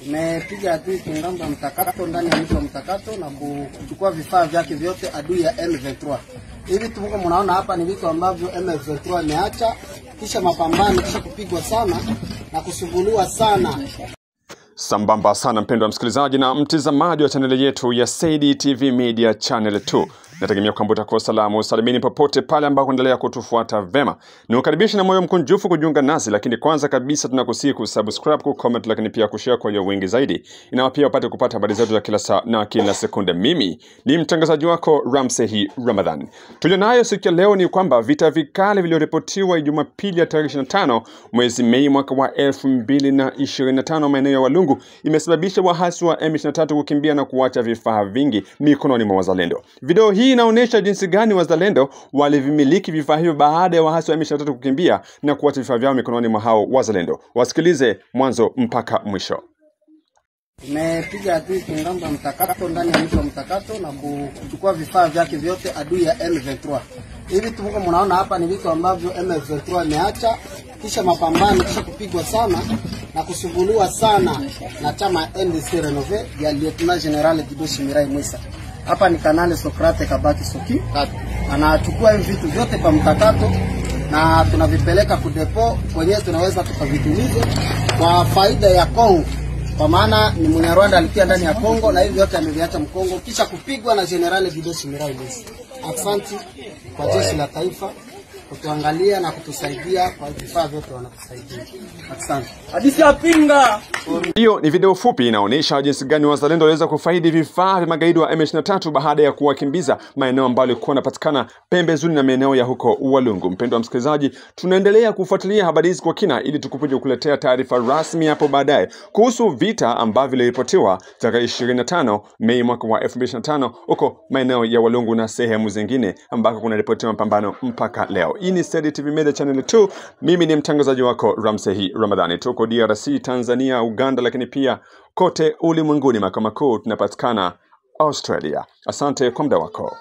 Tumepiga adui kungambo ya mtakato ndani ya mji wa mtakato na kuchukua vifaa vyake vyote adui ya M23. Hivi tuko mnaona hapa ni vitu ambavyo M23 imeacha kisha mapambano, kisha kupigwa sana na kusuguliwa sana. Sambamba sana mpendwa msikilizaji na mtazamaji wa chaneli yetu ya Saidi TV Media Channel 2. Nategemea kwamba utakuwa salamu usalimini popote pale ambako endelea kutufuata vema. Nikukaribisha na moyo mkunjufu kujiunga nasi, lakini kwanza kabisa tunakusihi kusubscribe, kucomment, lakini pia kushare kwa wengi zaidi. Inawa pia upate kupata habari zetu za kila saa na kila sekunde. Mimi ni mtangazaji wako Ramsehi Ramadhan. Tulionayo siku ya leo ni kwamba vita vikali vilioripotiwa Jumapili ya tarehe 25 mwezi Mei mwaka wa 2025 maeneo ya Walungu imesababisha waasi wa M23 kukimbia na kuacha vifaa vingi mikononi mwa wazalendo. Video hii inaonyesha jinsi gani wazalendo walivimiliki vifaa hivyo baada ya waasi wa M23 kukimbia na kuacha vifaa vyao mikononi mwa hao wazalendo. Wasikilize mwanzo mpaka mwisho. Tumepiga adui kungambo ya mtakato ndani ya mji wa mtakato na kuchukua vifaa vyake vyote adui ya M23. Hivi tuko mnaona hapa ni vitu ambavyo M23 imeacha kisha mapambano, kisha kupigwa sana na kusuguliwa sana na chama NDC Renove ya Lieutenant General Didoshi Mirai Mwisa. Hapa ni Kanali Sokrate Kabaki Soki anachukua hivi vitu vyote kwa mtakato na tunavipeleka kudepo kwenye tunaweza tukavitumize kwa faida ya Kongo, kwa maana ni Mnyarwanda alitia ndani ya Kongo na hivi vyote ameviacha Mkongo kisha kupigwa na General Didoshi Mirai Mwisa. Asante kwa jeshi la taifa kutuangalia na kutusaidia kwa vifaa vyote wanatusaidia. Asante. Hadithi ya pinga. Hiyo ni video fupi inaonyesha jinsi gani wazalendo waliweza kufaidi vifaa vya magaidi wa M23 baada ya kuwakimbiza maeneo ambayo yalikuwa yanapatikana pembezoni na maeneo ya huko Walungu. Mpendwa msikilizaji, tunaendelea kufuatilia habari hizi kwa kina ili tukupuje kukuletea taarifa rasmi hapo baadaye kuhusu vita ambavyo viliripotiwa tarehe 25 Mei mwaka wa 2025 huko maeneo ya Walungu na sehemu zingine ambako kunaripotiwa mapambano mpaka leo. Hii ni Saidi TV Media Channel 2. Mimi ni mtangazaji wako Ramsehi Ramadhani. Tuko DRC, Tanzania, Uganda, lakini pia kote ulimwenguni. Makao makuu tunapatikana Australia. Asante kwa muda wako.